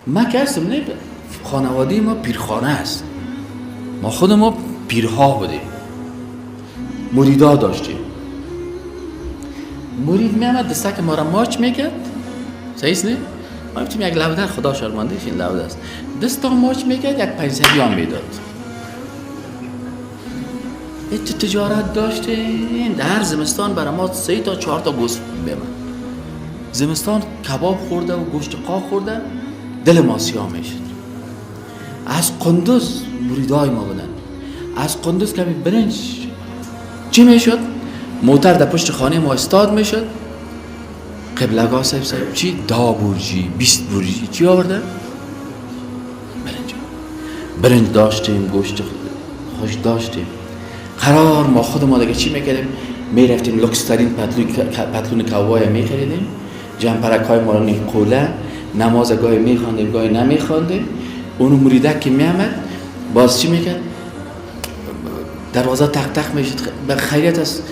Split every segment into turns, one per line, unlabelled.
ما که هستم نه، خانواده ما پیرخانه است. ما خود ما پیرها بودیم، مریدا داشتیم. مرید میامد دستک ما را ماچ میکرد، صحیح نه؟ ما میتونیم یک لوده، خدا شرمنده این لوده است، دستا ماچ میکرد، یک 500 هم میداد. ایت تجارت داشتیم. در زمستان برای ما 3 تا 4 تا گوست میامد. زمستان کباب خورده و گوشت قاق خورده، دل ما سیاه میشد. از قندوز مریدای ما بودن، از قندوز کمی برنج چی میشد؟ موتر در پشت خانه ما استاد میشد. قبلگاه صاحب صاحب چی؟ 10 برجی 20 برجی چی آورده؟ برنج. برنج داشتیم، گوشت خوش داشتیم. قرار ما خود ما دیگه چی میکردیم؟ میرفتیم لکسترین پتلون کوای میخریدیم، جمپرک های ما را قوله، نماز گاهی میخواندیم گاهی نمیخواندیم. اونو مریدک که میامد باز چی میکرد؟ دروازه تق تق میشد. به خیریت است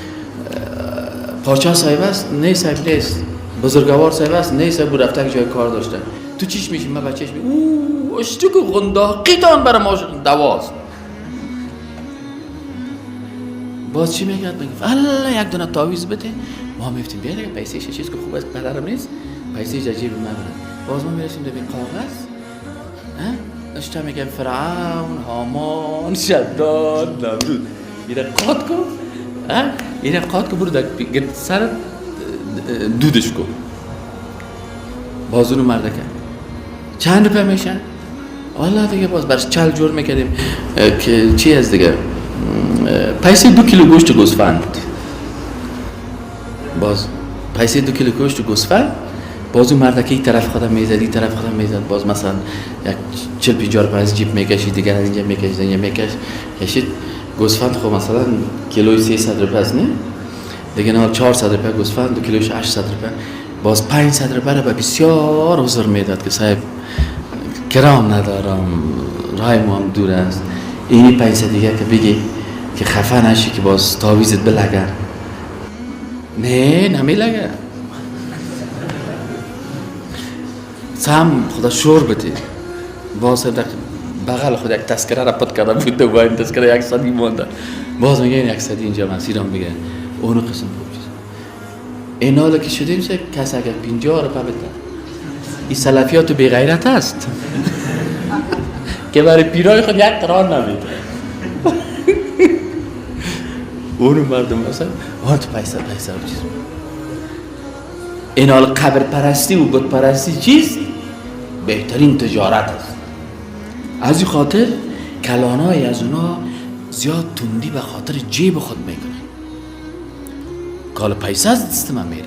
پاچا صاحب است؟ نه صاحب نیست. بزرگوار صاحب است؟ نه صاحب، رفته جای کار داشته. تو چیش میشی؟ من بچهش می او اشتک غنداقیتان برای ما دواست. باز چی میکرد؟ میگفت الله یک دونه تعویذ بده. ما میفتیم بیا دیگه پیسه چیز که خوب است پدرم نیست، پیسه جیب من بده. باز ما میرسیم به کاغذ، اشتا میگم فرعون، هامان، شداد، نمرود. ایره قات کن، ایره قات کن، برو در سر دودش کن. باز اونو مرده کرد چند روپه میشه؟ والا دیگه باز برش چل جور میکردیم که چی از دیگه پیسه 2 کیلو گوشت گوسفند. باز پیسه 2 کیلو گوشت گوسفند. باز اون مردکی طرف خودم میزد، این طرف خودم میزد. باز مثلا یک 40-50 روپه از جیب میکشید، دیگر از اینجا میکشید، اینجا میکشید. گوسفند خب مثلا کیلوی 300 روپه است نه؟ دیگه نه 400 روپه گوسفند، 2 کیلوش 800 روپه. باز 500 روپه را به بسیار عذر میداد که صاحب کرام ندارم، رای ما هم دور است. اینی 500 دیگه که بگی که خفه نشی که باز تعویذت بلگه. نه نمیلگه. سم خدا شور بده. باز بغل خود یک تذکره را پت کرده بود و این تذکره 100 مونده. باز میگه این 100 اینجا مسیرم میگه اونو قسم خوب چیز. اینا که شدیم سه کس اگر 50 روپه بده، این سلفیات بی غیرت است که برای پیرای خود یک قران نمیده. اونو مردم مثلا آن تو پیسه پیسه چیز. این حال قبر پرستی و بت پرستی چیست؟ بهترین تجارت است. از این خاطر کلانای از اونا زیاد تندی به خاطر جیب خود میکنن. کال پیسه از دست من میره.